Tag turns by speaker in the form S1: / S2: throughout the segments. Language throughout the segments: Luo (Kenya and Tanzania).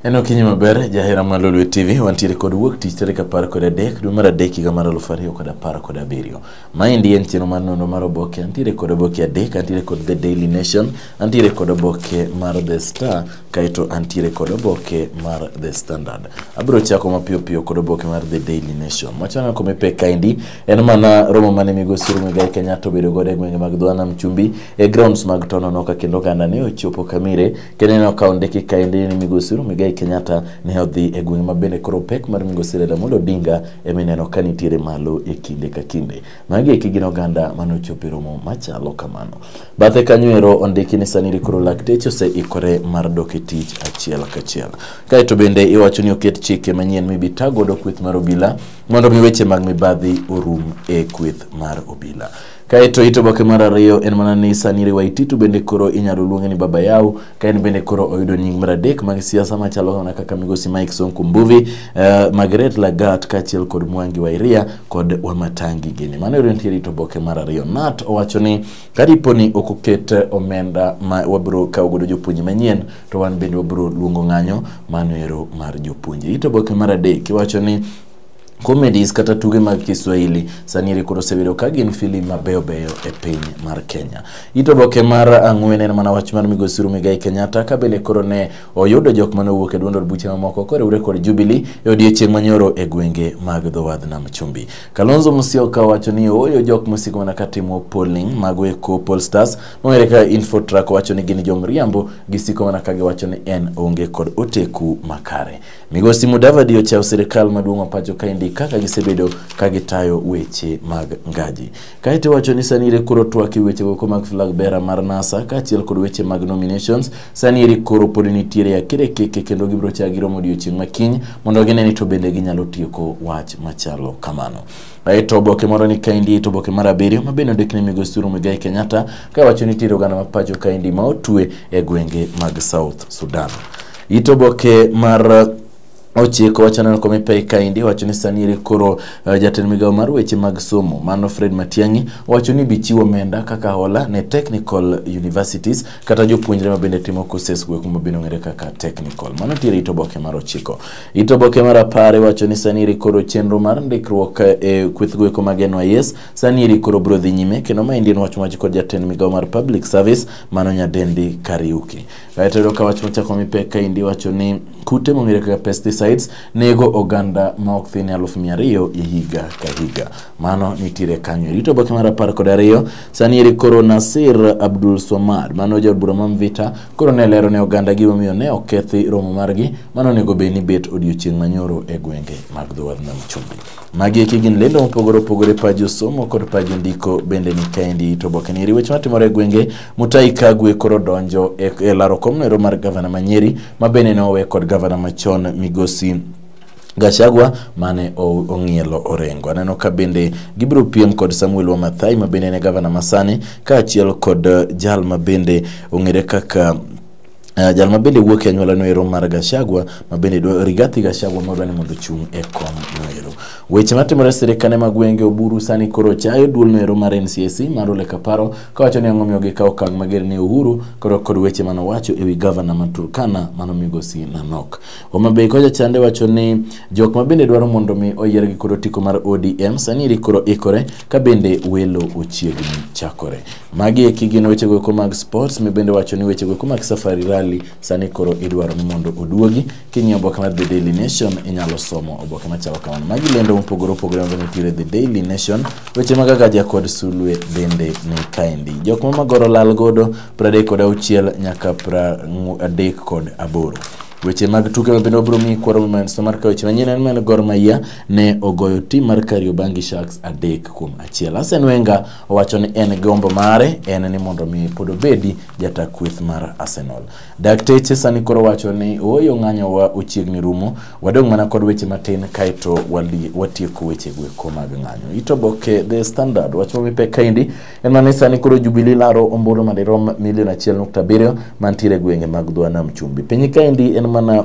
S1: En okinyi maber, jahera mar Lolwe TV, wantiere kod wuok tich tarik 13 dwe mar 3 higa mar 2017. Maendi en chenro mar nonro mar oboke, antiere kod oboke adek, antiere kod The Daily Nation, antiere kod oboke mar The Star, kaeto antiere kod oboke mar The Standard. Abiro chako mapiyo piyo kod oboke mar The Daily Nation. Machano kome pek kaendi, en mana romo mane migosi Uhuru Muigai Kenyatta obedo godo e gwenge mag dho nam chumbi e grounds mag Tononoka kendo oganda ne ochopo Kamire kendo ne okawo ndeke kaendi ni migosi Uhuru Muigai Kenyatta ne odhi e gwenge ma bende koro pek mar migosi Raila Amolo Odinga emineno ka nitiere malo e kinde ka kinde. Magi eki gin oganda mane ochopo e romo machalo kamano. Bathe kanyo ero ondiki ni sani koro lakteche oseikore mar dok e tich achiel kachiel. Kaeto bende iwacho ni oket chike manyien mibi ta godo kweth mar obila mondo mi weche mag mibadhi orum e kweth mar obila. Kaeto it oboke mar ariyo en mana ni sani Waititu bende koro inyalo luonge ni Baba Yao ka en bende koro oyudo nying mar adek mag siasa machalo mana kaka migosi Mike Sonko Mbuvi, Margaret Lagat kaachiel kod Mwangi wa Iria kod Wamatangi gini. Mano ero nitiere it oboke mar ariyo. Nat owacho ni kadipo ni ok oket omenda ma wabiro kawo godo jopuonje manyien to wan bende wabiro luongo ng'anyo mano ero mar jopuonje. It oboke mar adek iwacho ni comedies kata tuge mag Kiswahili sani eri koro osebedo ka gin filim mabeyo beyo e piny mar Kenya. It oboke mar ang'wen en mana wach mar migosi Uhuru Muigai Kenyatta ka bende koro ne oyudo jok mane owuok e duond od buche mamoko koriwre kod Jubilee e odiechieng' manyoro e gwenge mag dho wadh nam chumbi. Kalonzo Musyoka wacho ni ooyo jok mosiko mana ka timo polling mago eko pollsters mong'ere kaka Infotrack wacho ni gin jomriambo gisiko mana ka giwacho ni en onge kod oteku makare. Migosi Mudavadi ochayo sirikal maduong' ma pacho kaendi kaka gisebedo ka gitayo weche mag ngaji. Kaeto iwacho ni sani ere koro twak e weche go mag flag bearer mar NASA kaachiel kod weche mag nominations sani ere koro pod nitiere akirekeke kendo gibiro chako giromo odiochieng' ma kiny mondo gine ni to bende ginyalo tieko wach machalo kamano. Aeto oboke moro ni kaendi to oboke mar abiriyo ma bende ondik ni migosi Uhuru Muigai Kenyatta ka wacho ni nitiere oganda ma pacho kaendi ma otwe e gwenge mag South Sudan. It oboke mar ochiko wacho neno kome pek kaendi wacho ni sani ere koro jatend migawo mar weche mag somo mano Fred Matiang'i wacho ni bichiwo omenda kaka hola ne technical universities kata jopuonjre ma bende timo courses go ma bende ong'ere kaka technical. Mano nitiere it oboke mar ochiko. It oboke mar apar wacho ni sani ere koro chenro mar ndikruok e kweth go eko mag NYS sani ere koro biro dhi nyime kendo maendi en wach mowachi kod jatend migawo mar public service mano Nyadendi Kariuki. Kaeto yudo ka wach machako mi pek kaendi wacho ni kute mong'ere kaka pesticides nego oganda ma ok thin 200,000 e higa ka higa. Mano nitiere kanyo. Rito oboke mar 12 sani eri koro Nasir Abdul Somad mano jaod bura ma Mvita koro ne lero ne oganda gimomiyo ne okethi romo margi mano onego bed ni bet odiochieng' manyoro e gwenge mag dho wadh nam chumbi. Magi eki gin lendo mopogore opogore pa josomo kod pa jondiko bende ni kaendi to oboke ni eri weche matimore e gwenge Mutahi Kagwe koro donjo e laro kom noero mar gavana ma Nyeri ma bende ne owe kod gavana machon migosi Gachagua mane ong'ielo Orengo. Aneno ka bende gibiro piem kod Samuel Wamathai ma bende ne gavana masani kaachiel kod jal ma bende ong'ere kaka jal ma bende wuok e anyuola noero mar Gachagua ma bende Rigathi Gachagua ma dwa ni mondo ochung' e kom noero. Weche matimore e sirikande mag gwenge Oburu sani koro chayo duol noero mar NCAC mar Ole Kaparo kawacho ni ang'o miyo gikawo okang' mager ne Uhuru koro kod weche manowacho ewi gavana ma Turkana mano migosi Nanok. Homa Bay kocha chande wacho ni jok ma bende dwaro mondo mi oyiergi kod otiko mar ODM sani eri koro ikore ka bende welo ochiegni chakore. Magi eki gin weche goeko mag sports mi bende wacho ni weche goeko mag Safari Rally sani koro idwaro ni mondo oduogi. King'iyo oboke mar The Daily Nation inyalo somo oboke machalo kamano. Magi lendo mopogore opogore ma nitiere The Daily Nation. Weche mag agaja kod sulwe bende ni kaendi. Jok ma magoro lal godo 36 nyaka 38. Weche mag tuke ma bende wabiro miyi kwaro mar ka weche manyien en mana Gor Mahia ne ogoyo tim mar Kariobangi Sharks 3-1. Arsene Wenger owacho ni en gombo mare en ni mondo mi pod obedi jata kweth mar Arsenal. Dakteche sani koro wacho ni ooyo ng'anyo wa ochiegni rumo, wadong' mana kod weche matin kaeto watieko weche goeko mag ng'anyo. It oboke The Standard wach mamipek kaendi en mana ni sani koro Jubilee laro ombulu madirom milion 1.7 mantiere e gwenge mag dho nam chumbi. Piny kaendi en mana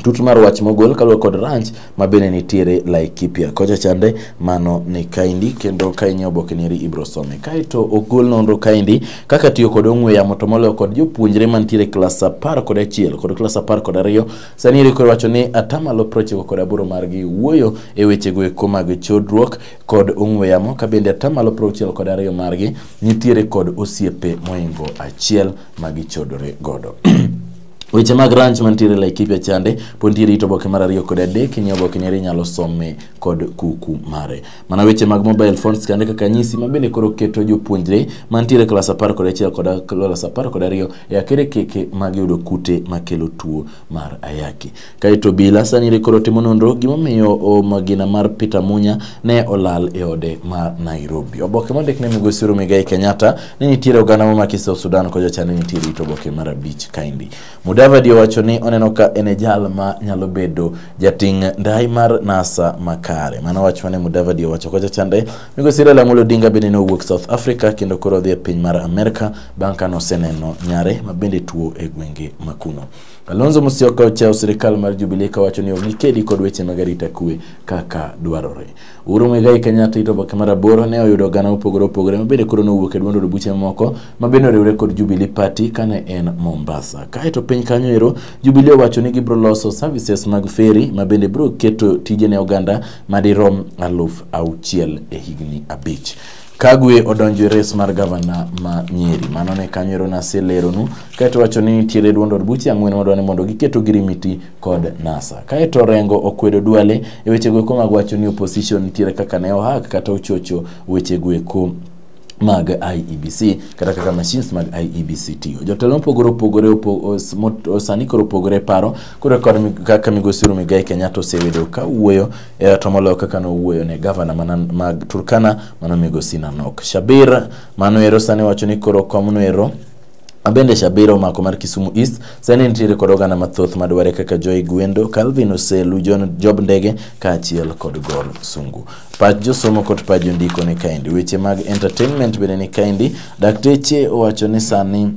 S1: Tut mar wach mogol kaluwore kod ranch ma bende nitiere Laikipia kocha chande mano ni kaendi kendo ka inyiewo oboke nieri ibro some. Kaeto ogol nonro kaendi kaka tiyo kod ong'we yamo to moloyo kod jopuonjre mantiere klas 11 kod klas 12 sani eri koro wacho ni 98% margi wuoyo e wechego eko mag chodruok kod ong'we yamo ka bende 62% margi nitiere kod osiepe moingo achiel magichodore godo. Weche mag ranch mantiere Laikipia chande pod nitiere it oboke mar 2 kod 3 inyiewo oboke nieri inyalo some kod kuku mare. Mana weche mag mobile phones kande kaka nyisi ma bende koro keto jopuonjre mantiere klas 11 kod klas 12 e akere keke mag yudo kute makelo tuo mar ayaki. Kaeto bila sani koro timo nonro gimomiyo magina mar Peter Munya ne olal e ode ma Nairobi. Oboke mondik ne migosi Uhuru Muigai Kenyatta ni nitiere oganda momaki South Sudan kocha chande nitiere it oboke mar 5 kaendi. Mudavadi owacho ni oneno ka en e jal ma nyalo bedo jating' ndai mar NASA makare. Mano wach mane Mudavadi owacho kocha chande. Migosi Raila Amolo Odinga bende nowuok South Africa kendo koro odhi e piny mar Amerka bang' ka noseneno nyare ma bende tuo e gwenge makuno. Kalonzo Musyoka ochayo sirikal mar Jubilee kawacho ni ok gikedi kod weche mag arita kwe kaka dwarore. Uhuru Muigai Kenyatta it oboke mar 8 ne oyudo oganda mopogore opogore ma bende koro nowuok e duond od buche mamoko ma bende oriwre kod Jubilee Party kane en Mombasa. Kaeto piny kanyo ero Jubilee owacho ni gibiro loso services mag ferry ma bende biro keto tije ne oganda madirom 6,000 e higni 5. Kagwe odonjo e res mar gavana ma Nyeri. Mano ne kanyo ero naseleronu. Kaeto wacho ni nitiere duond od buche 4 madwa ni mondo giketo girimiti kod NASA. Kaeto Rengo okwedo Duale e wechego eko mag wacho ni opposition nitiere kaka ne ohak kata ochocho wechego eko mag IEBC kata kaka machines mag IEBC tiyo. Jotelo mopogore opogore sani koro opogore paro koro kod kaka migosi Uhuru Muigai Kenyatta osebedo ka wuoyo to moloyo kaka nowuoyo ne gavana mag Turkana mano migosi Nanok. Shabir mano ero sani wacho ni koro komno ero abende Shabir omako mar Kisumu East sani nitiere kod oganda mathoth madware kaka Joy Gwendo, Calvin Oselu, John Job Ndege kaachiel kod Gol Sungu. Pach josomo kod pach jondiko ni kaendi. Weche mag entertainment bende ni kaendi. Dakteche owacho ni sani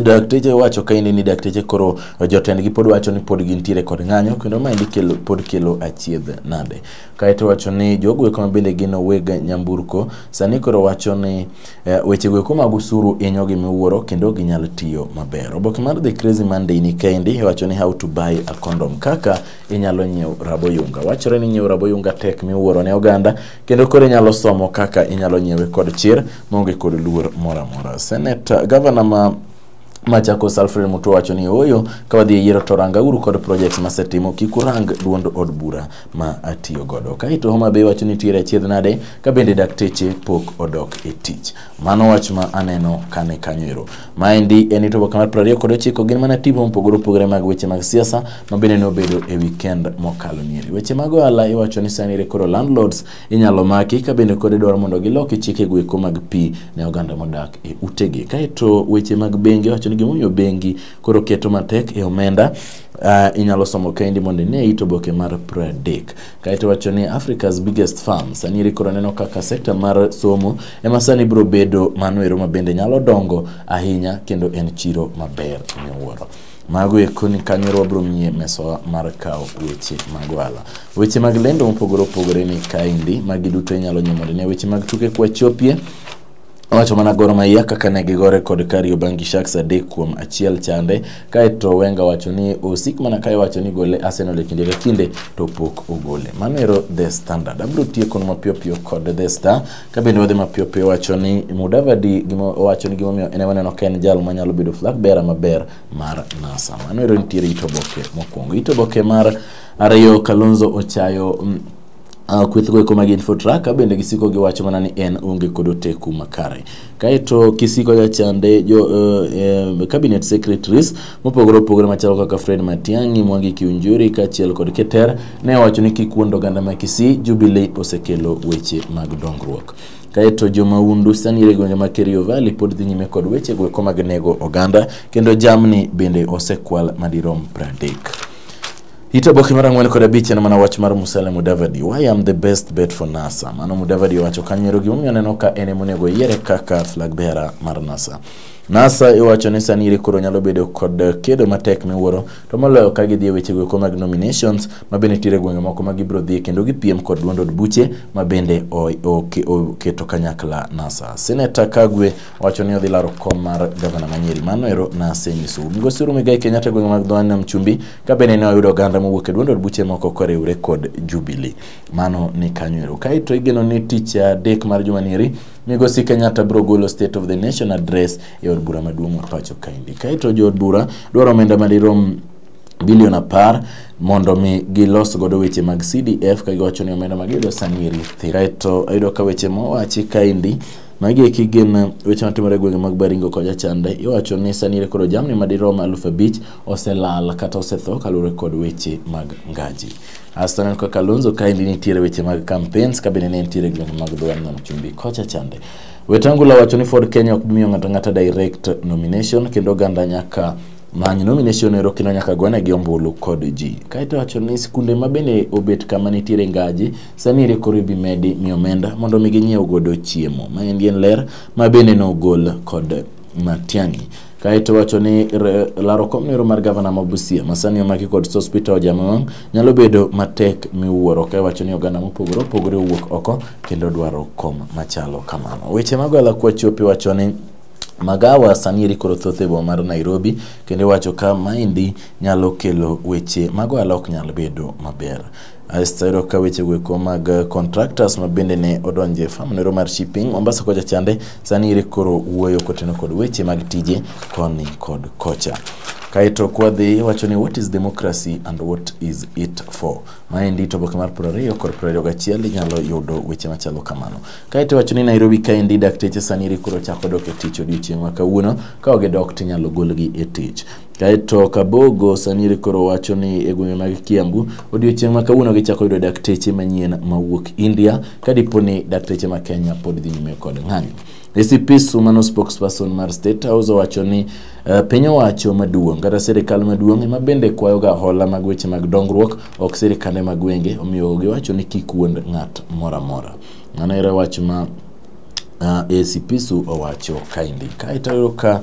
S1: dakteche owacho kaendi ni dakteche koro jotendgi pod wacho ni pod gintiere kod ng'anyo kendo maendi kelo pod kelo achiedh nade. Kaeto wacho ni jogo eko mabende gin weg nyamburko sani koro wacho ni weche go eko mag usuru hinyogi miwuoro kendo ginyal tiyo maber. Oboke mar The Crazy Monday ni kaendi wacho ni how to buy a condom, kaka inyalo nyiewo raboyunga. Wachore ni nyiewo raboyunga tek miwuoro ne oganda kendo koro inyalo somo kaka inyalo nyiewe kod chir maonge kod luor moro amora. Senator Governor ma Machakos Alfred Mutua wacho ni ooyo ka wadhi e yiero to rangauru kod projects masetimo kik urang duond od bura ma atiyo godo. Kaeto Homa Bay wacho ni nitiere achiedh nade ka bende dakteche pok odok e tich. Mano wach ma aneno kane kanyo ero. Maendi en it oboke mar 29 gin mana tipo mopogore opogore mag weche mag siasa ma bende nobedo e weekend mokalo nieri. Weche mag ohala iwacho ni sani koro landlords inyalo maki ka bende kod dwaro mondo giloki chike go eko mag pi ne oganda modak e utegi. Kaeto weche mag bengi wacho ni gimomiyo bengi koro keto matek e omenda inyalo somo kaendi mondo ine it oboke mar 30. Kaeto wacho ni Africa's biggest farm sani koro neno kaka sekta mar somo ema sani biro bedo mano ero ma bende nyalo dongo ahinya kendo en chiro maber miwuoro. Mago eko ni kanyo wabiro miye mesowa mar kawo weche mag ohala. Weche mag lendo mopogore opogore ni kaendi magi duto inyalo nyiewo mondo ine weche mag tuke kwachopie. Owacho mana Gor Mahia kaka ne gigore kod Kariobangi Sharks 3-1 chande. Kaeto Wenger wacho ni osik mana ka iwacho ni gole Arsenal e kinde ka kinde to pok ogole. Mano ero The Standard. Abiro tieko mapiyo piyo kod The Star ka bende wadhi mapiyo piyo wacho ni Mudavadi owacho ni gimomiyo en waneno ka en jal manyalo bedo flag bearer maber mar NASA. Mano ero nitiere it oboke mokwongo. It oboke mar 2 Kalonzo ochayo kweth go eko mag Infotrak bende gisiko giwacho mana ni en onge kod oteku makare. Kaeto kisiko jachande jo cabinet secretaries mopogore opogore machalo kaka Fred Matiang'i, Mwangi Kiunjuri kaachiel kod Keter ne owacho ni kik wuond oganda ma Kisii, Jubilee osekelo weche mag dongruok. Kaeto jomaundu sani e gwenge mag Kerio Valley pod dhi nyime kod weche go eko mag nego oganda kendo jamni bende osekwal madirom 30. It oboke mar 4 kod 5 en mana wach mar Musalia Mudavadi. Why am the best bet for NASA? Mano Mudavadi owacho kanyo ero gimomiyo aneno ka en ema onego yiere kaka flag bearer mar NASA. NASA iwacho ni sani koro nyalo bedo kod kedo matek miwuoro to moloyo ka gidhi e weche go mag nominations ma bende nitiere gwenge moko ma gibiro dhi kendo gipiem kod duond od buche ma bende oketo kanyakla NASA. Senator Kagwe wacho ni odhi laro kom mar gavana ma Nyeri. Mano ero nasenyisou. Migosi Uhuru Muigai Kenyatta e gwenge mag dho nam chumbi ka bende ne oyudo oganda mowuok e duond od buche moko koriwre kod Jubilee. Mano ni kanyo ero. Kaeto igeno ni tich adek mar juma nieri Migosi Kenyatta biro golo State of the Nation address e od bura maduong' ma pacho kaendi. Kaeto jood bura dwaro omenda madirom bilion 10 mondo mi gilos godo weche mag CDF ka giwacho ni omenda magiyudo sani eri thin. Kaeto ayudo ka weche mowachi kaendi magi eki gin weche matimore e gwenge mag Baringo kocha chande. Iwacho ni sani koro jamni madirom 5,000 oselal kata osetho kaluwore kod weche mag ngaji. Asto aneno kaka Kalonzo kaendi nitiere weche mag campaigns ka bende ne nitiere e gwenge mag dho nam chumbi kocha chande. Wetangula wacho ni Ford Kenya ok miyo ng'ato ang'ata direct nomination kendo oganda nyaka many nomination ero kendo nyaka gone gi ombulu kod ji. Kaeto wacho ni skunde ma bende obet kama nitiere ngaji sani ere koro ibi medi mi omenda mondo mi ginyiew godo chiemo. Maendi en ler ma bende nogol kod Matiang'i. Kaeto wacho ni laro kom nero mar gavana ma Busia ma sani omaki kod Sospeter Ojaamong nyalo bedo matek miwuoro ka iwacho ni oganda mopogore opogore owuok oko kendo dwaro kom machalo kamano. Weche mag ohala kwachopo iwacho ni magawa sani eri koro thoth e boma mar Nairobi kendo iwacho ka maendi nyalo kelo weche mag ohala ok nyal bedo maber. Asto yudo ka weche go mag contractors ma bende ne odonjo e farm nero mar shipping Mombasa kocha chande sani eri koro wuoyo koteno kod weche mag tije koni kod kocha. Kaeto kwadhi iwacho ni what is democracy and what is it for? Maendi to oboke mar 20 kod 21 inyalo yudo weche machalo kamano. Kaeto iwacho ni Nairobi kaendi dakteche sani eri koro chako dok e tich odiochieng' ma kawuono ka ok gidok tinyalo golgi e tich. Kaeto Kabogo sani eri koro wacho ni e gwenge mag Kiambu odiochieng' ma kawuono gichako yudo dakteche manyien mawuok India ka dipo ni dakteche ma Kenya pod dhi nyime kod ng'anyo. ACP Sumano spokesperson mar State House owacho ni piny owacho maduong' kata sirikal maduong' ema bende kwayoga hola mag weche mag dongruok ok sirikande mag gwenge omiyo giwacho ni kik wuond ng'at moro amora. Mano ero wach ma ACP Su owacho kaendi. Kaeto ayudo ka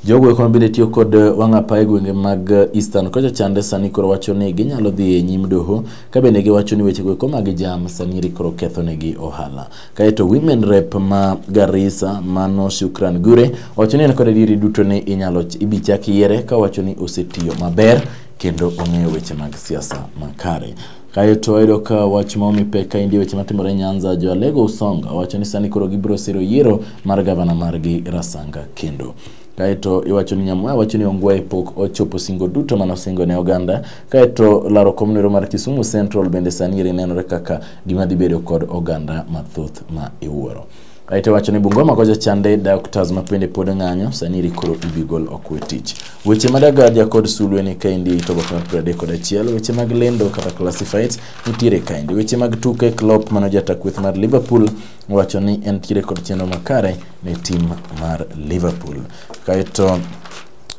S1: jogo eko mabende tiyo kod wang' apaya e gwenge mag Eastern kocha chande sani koro wacho ni ginyalo dhi e nyim doho ka bende giwacho ni weche go eko mag jam sani eri koro ketho negi ohala. Kaeto women rep ma Garissa mano Shukran Gure wacho ni en kod adieri duto ni inyalo ibi chak yiere ka wacho ni osetiyo maber kendo ong'eyo weche mag siasa makare. Kaeto ayudo ka wach ma omi pek kaendi weche matimore Nyanza jo Alego Usonga wacho ni sani koro gibiro siro yiero mar gavana margi Rasanga kendo. Kaeto iwacho ni Nyamweya wacho ni Ongwae pok ochopo singo duto manosingo ne oganda. Kaeto laro kom nero mar Kisumu Central bende sani eri nenore kaka gima dhi bedo kod oganda mathoth ma iwuoro. Kaeto iwacho ni Bungoma kocha chande doctors ma bende pod ng'anyo sani eri koro ibi gol oko e tich. Weche madagaja kod sulwe ni kaendi to oboke mar 31, weche mag lendo kata classifieds nitiere kaendi. Weche mag tuke Klopp mano jata kweth mar Liverpool wacho ni entiere kod chenro makare ne tim mar Liverpool. Kaeto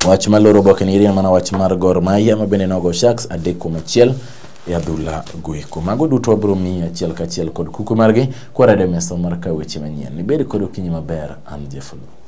S1: wach maloro oboke ni en mana wach mar Gor Mahia ma bende nogo Sharks 3-1 e adhula goeko. Mago duto wabiro miyi achiel kachiel kod kuku margi kwarado e mesa mar kawo weche manyien. Ibed kod okinyi maber, an Jeff Oloo.